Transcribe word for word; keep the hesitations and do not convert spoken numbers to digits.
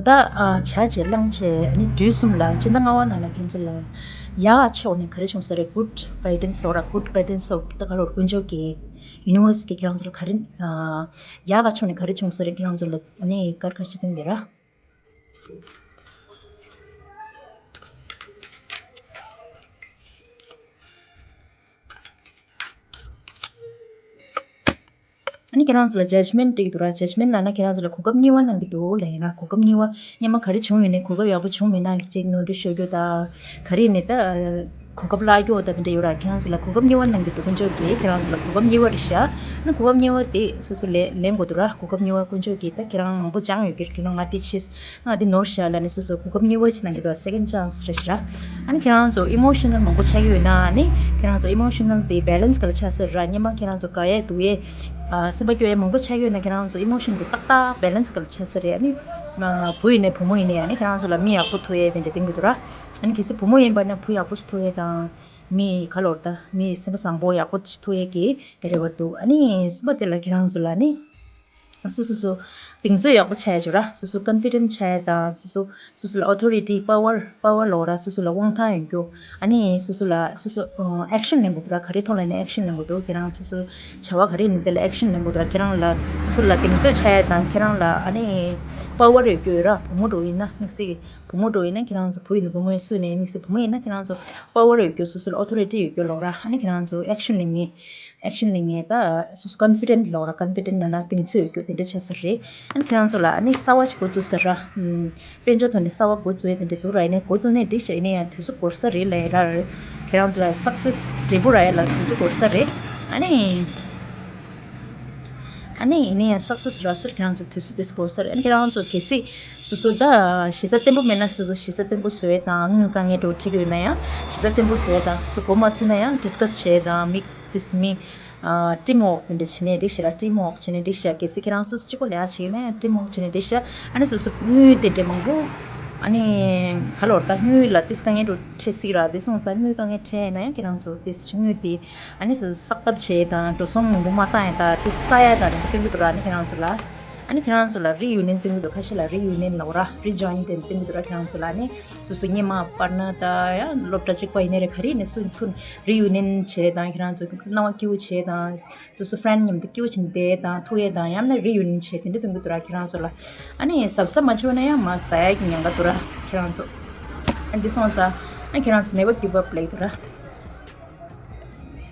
ད་ཨ་བྱ་བྱེད་བླངས་བྱས་ནི་དུས་གསུམ་ལ་སྤྱི་ཟླ་ལྔ་པ་ནང་ལ་ཁྱེད་ཚོ་ལ་ཡག་ཕྱོགས་ནས་ག་རེ་བྱུང་ས་རེད། good guidance ལོ་ར། good guidance of the color དཀོན་མཆོག་གི་universe གི་ཁྱེད་རང་ཚོ་ལ་ག་རེ་ཨ་ཡག་ཕྱོགས་ནས་ག་རེ་བྱུང་ས་རེད། ཁྱེད་རང་ཚོ་ལ་ནི་ཀར་ཁ་ཤས་སྟོན་གི་ར། ཨ་ནི་ཁྱེད་རང་ཚོ་ལ་judgment འགྲིག་འདུག་ར། judgment ལབ་ན་ཁྱེད་རང་ཚོ་ལ་གོ་སྐབས་གཉིས་པ་གནང་གི་འདུག་ལབ་ཡིན་ན། གོ་སྐབས་གཉིས་པ་སྔོན་མ་ག་རེ་བྱུང་ཡོད་ནའི་གོ་སྐབས་ཡག་པོ་བྱུང་མེད་ན་ཅིག་ནོར་འཁྲུལ་ཤོར་རྒྱུ་དང་ག་རེ་ནས་ད་གོ་སྐབས་བརླག་རྒྱུ་དང་དེ་འདྲ་ཡོད་ར། ཁྱེད་རང་ཚོ་ལ་གོ་སྐབས་གཉིས་པ་གནང་གི་འདུག་དཀོན་མཆོག་གིས་ཁྱེད་རང་ཚོ་ལ་གོ་སྐབས་གཉིས་པ་རེད་ཤག་ཨ་ནི་གོ་སྐབས་གཉིས་པ་དེ་སོ་སོ་ལེན་ལེན་དགོས་འདུག་ར། གོ་སྐབས་གཉིས་པ་དཀོན་མཆོག་གིས་ད་ཁྱེད་རང་མང་པོ་སྦྱངས་ཡོད་ཀྱི་རེད། ཁྱེད་རང་ང་དེ་བྱས། ང་འདི་ནོར་ཤག་ལབ་ནས་སོ་སོ་གོ་སྐབས་གཉིས་པ་ཅིག་གནང་གི་འདུག second chance རེད་ཤག་ཨ་ནི་ཁྱེད་རང་ཚོ་emotional མང་པོ་ཆགས་ཀྱི་ཡོད་ན་ཨ་ནི་ཁྱེད་རང་ཚོ་emotional དེ་balance ག་ལ་ཆགས་ས་རེད་ར། སྔོན་མ་ཁྱེད་རང་ཚོ་དགའ་ཡས་སྡུག་ཡས་ཨ་སེམས་པ་སྐྱོ་ཡས་མང་པོ་ཆགས་ཀྱི་ཡོད་ན་ཁྱེད་རང་ཚོ་emotion དེ་ཏག་ཏག་balance ག་ལ་ཆགས་ས་རེད། ཨ་ནི་ཨ་བུ་ཡིན་ནའི་བུ་མོ་ཡིན་ནའི་ཨ་ནི་ཁྱེད་རང་ཚོ་ལ་མི་ཡག་པོ་ཐུག་ཡས་དེ་འདྲ་བསྟན་གྱི་འདུག་ར། ཨ་ནི་གལ་སྲིད་བུ་མོ་ཡིན་པ་ན་བུ་ཡག་པོ་ཞིག་ཐུག་ཡས་དང་མི་ག་ལོར་ད་མི་སེམས་པ་བཟང་པོ་ཡག་པོ་ཞིག་ཐུག་ཡས་ཀྱི་དེ་རེ་བ་འདུག་ཨ་ནི་གསུམ་པ་དེ་ལ་ཁྱེད་རང་ཚོ་ལ་ནི། སོ་སོ་སོ་གདེང་ཚོད་ཡག་པོ་བྱས་བྱོས་ར། སོ་སོ་confident བྱས་དང་སོ་སོ་སོ་སོ་ལ་authority power power ལོག་ར། སོ་སོ་ལ་དབང་ཐང་ཡོད་རྒྱུ། ཨ་ནི་སོ་སོ་ལ་སོ་སོ་ཨ་action ལེན་དགོས་འདུག་ར། ག་རེ་ཐོག་ལ་ནི་action ལེན་དགོས་འདུག་ཁྱེད་རང་སོ་སོ་བྱ་བ་ག་རེ་ནི་དེ་ལ་action ལེན་དགོས་འདུག་ར། ཁྱེད་རང་ལ་སོ་སོ་ལ་གདེང་ཚོད་བྱས་དང་ཁྱེད་རང་ལ་ཨ་ནི་power ཡོད་རྒྱུ་ཡོད་ར། བུ་མོ་འགྲོ་ཡིན་ན་དམིགས་བསལ་གྱི་བུ་མོ་འགྲོ་ཡིན་ན་ཁྱེད་རང་ཚོ་བུ་ཡིན་ན་བུ་མོ་ཡིན་སུ་ནས་དམིགས་བསལ་བུ་མོ་ཡིན་ན་ཁྱེད་རང་ཚོ་power ཡོད་རྒྱུ། སོ་སོ་ལ་authority ཡོད་རྒྱུ་ལོག་ར། ཨ་ནི་ཁྱེད་རང་ཚོ་action ལེན་ངེས། action ལེན་ངེས། ད་སོ་སོ་confident ལོག་ར། confident ལབ་ན་གདེང་ཚོད་ཡོད་རྒྱུ་དེ་འདྲ་ཆགས་ས་རེད། ཨ་ནི་ཁྱེད་རང་ཚོ་ལ་ཨ་ནི་གསར་བ་ཞིག་འགོ་བཙུགས་ས་ར། ཨམ། དཔལ་འབྱོར་ཐོག་ནས་གསར་བ་འགོ་བཙུགས་ཡས་དེ་འདྲ་འདུག་ར། ཡིན་ནའི་འགོ་བཙུགས་ནའི་འགྲིག་ཤག་ཡིན་ན་ཡང་དུས་ཚོད་འགོར་ས་རེད་ལབ་ཡ་ར་རེད། ཁྱེད་རང་ཚོ་ལ་success འབྲས་བུ་རག་ཡ་ལ་དུས་ཚོད་འགོར་ས་རེད། ཨ་ནི། ཨ་ནི་ཡིན་ནའི་ཡང་success རག་ས་རེད། ཁྱེད་རང་ཚོ་དུས་ཚོད་དེ་འགོར་ས་རེད། ཨ་ནི་ཁྱེད་རང་ཚོ་གལ་སྲིད་སོ་སོ་ད་གཞི་རྩ་བརྟན་པོ་མེད་ན་སོ་སོ་གཞི་རྩ་བརྟན་པོ་བཟོ་ཡས་དང་དངུལ་དཀའ་ངལ་འགྲོ་འཁྲིད་ཀྱི་ཡོད་ན་ཡང་གཞི་རྩ་བརྟན་པོ་བཟོ་ཡས་དང་སོ་སོ་འགོ་མ་ཚུགས་ན་ཡང་discuss བྱས་དང་མི་དེ་མི་ཨ་team work དེ་འདྲ་བྱེད་ནས་འགྲིག་ཤག་ར། team work བྱེད་ནས་འགྲིག་ཤག་གལ་སྲིད་ཁྱེད་རང་སོ་སོ་གཅིག་པོ་ལས་ཀ་བྱེད་ཀྱི་ན་ཡང་team work བྱེད་ནས་འགྲིག་ཤག་ཨ་ནི་སོ་སོ་དངུལ་དེ་འདྲ་མང་པོ་ཨ་ནི་ག་ལོར་ད་དངུལ་ལ་ཏིས་དཀའ་ངལ་འགྲོ་འཕྲད་སྲིད་ར། དེ་སོང་ཙང་དངུལ་དཀའ་ངལ་འཕྲད་ན་ཡང་ཁྱེད་རང་ཚོ་ཏིས་དངུལ་དེ་ཨ་ནི་སོ་སོ་བསགས་ཐབས་བྱེད་དང་འགྲོ་སོང་མང་པོ་མ་བཏང་ཡ་ད་ཏིས་ས་ཡ་ད་རིང་པོ་སྟོན་གྱི་འདུག་ར། ཨ་ནི་ཁྱེད་རང་ཚོ་ལ་ཨ་ནི་ཁྱེད་རང་ཚོ་ལ་reunion སྟོན་གྱི་འདུག་ཁ་ཤས་ལ་reunion ལབ་ར། rejoin དེ་སྟོན་གྱི་འདུག་ར། ཁྱེད་རང་ཚོ་ལ་ཨ་ནི་སོ་སོ་སྔོན་མ་པར་ན་ད་ཡང་སློབ་གྲྭ་གཅིག་པ་ཡིན་ནའི་རེད། ག་རེ་ཡིན་ནའི་སུ་མཐུན་reunion བྱེད་དང་ཁྱེད་རང་ཚོ་སྣང་བ་སྐྱིད་པོ་བྱེད་དང་སོ་སོ་friend མཉམ་དུ་སྐྱིད་པོ་བྱེད་བསྡད་དང་ཐུག་ཡས་དང་ཡང་ན་reunion བྱེད་དེ་འདྲ་སྟོན་གྱི་འདུག་ར། ཁྱེད་རང་ཚོ་ལ་ཨ་ནི་གཟབ་གཟབ་མ་བྱས་ན་ཡང་མ་ཟ་ཡ་གི་ཉེན་ཁ་འདུག་ར། ཁྱེད་རང་ཚོ་ཨ་འདི་སོང་ཙང་ཨ་ཁྱེད་རང་ཚོ་never give up ལབ་ཀྱི་འདུག་ར།